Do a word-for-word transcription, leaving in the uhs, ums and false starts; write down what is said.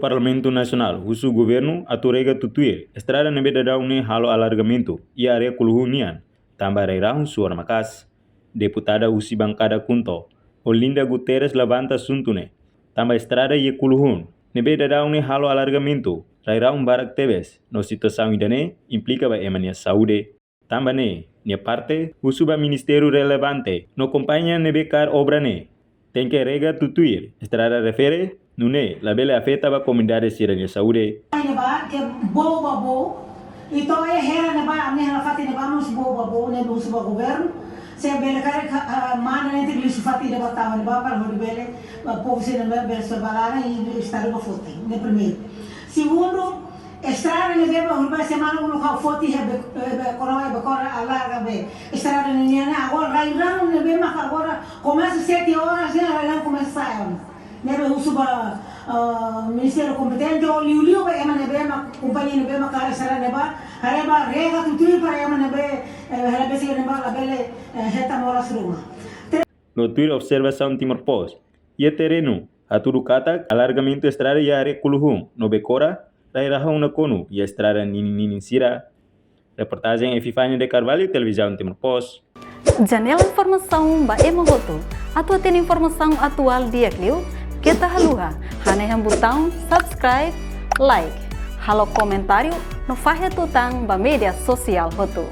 Parlamentu Nasionál husu governu atu rega tutuir estrada ne'ebé daudaun ne'e halo alargamentu iha área Kuluhun nian, tanba rai-rahun suar maka'as. Deputada husi bankada KHUNTO, Olinda Guterres, labanta asuntu ne'e, tanba estrada iha Kuluhun ne'ebé daudaun ne'e halo alargamentu, rai-rahun barak tebes, no situasaun ida-ne'e implika ba ema nia saúde. Tanba ne'e, nia parte husu ba ministériu relevante no kompañia ne'ebé kaer obra ne'e, tenke rega tutuir estrada refere, nune'e labele afeta ba komunidade sira-nia saúde. Ne'ebá ke boot ba boot, i to'o iha hela ne'ebá, ami hela fatin ne'ebá mós boot ba boot, ne'e husu ba governu, se bele karik, ah, manda netik lixu fatin ne'ebá tau ne'ebá para hodi bele, ba povu sira ne'ebé bele soe ba laran i estadu ba foti, ne'e primeiru. Segundu, estrada ne'ebé ba horibainhira semana uluk ha'u foti iha Be-, Be-, Bekora, Bekora alarga be. Estrada ne'e nian agora rai-rahun ne'ebé mak agora komesa sete horas ne'e rai-rahun komesa sa'e ona. Ne'ebé husu ba, ah, ministériu kompetente ou liuliu ba ema ne'ebé mak kompañia ne'ebé mak kaer estrada ne'ebá, haree ba rega tutuir para ema ne'ebé, eh, haree besik ne'ebá labele, eh, hetan moras ruma. No tuir observasaun Timor Post, iha terrenu hatudu katak alargamentu estrada iha área Kuluhun no Bekora rai-rahun nakonu iha estrada ninin-ninin sira. Reportajen Epifania de Carvalho, Televizaun Timor Post. Janela informasaun ba ema hotu. Atu hatene informasaun atuál di'ak liu, keta haluha hanehan butaun subscribe, like, halo komentáriu no fahe tutan ba média sosiál hotu.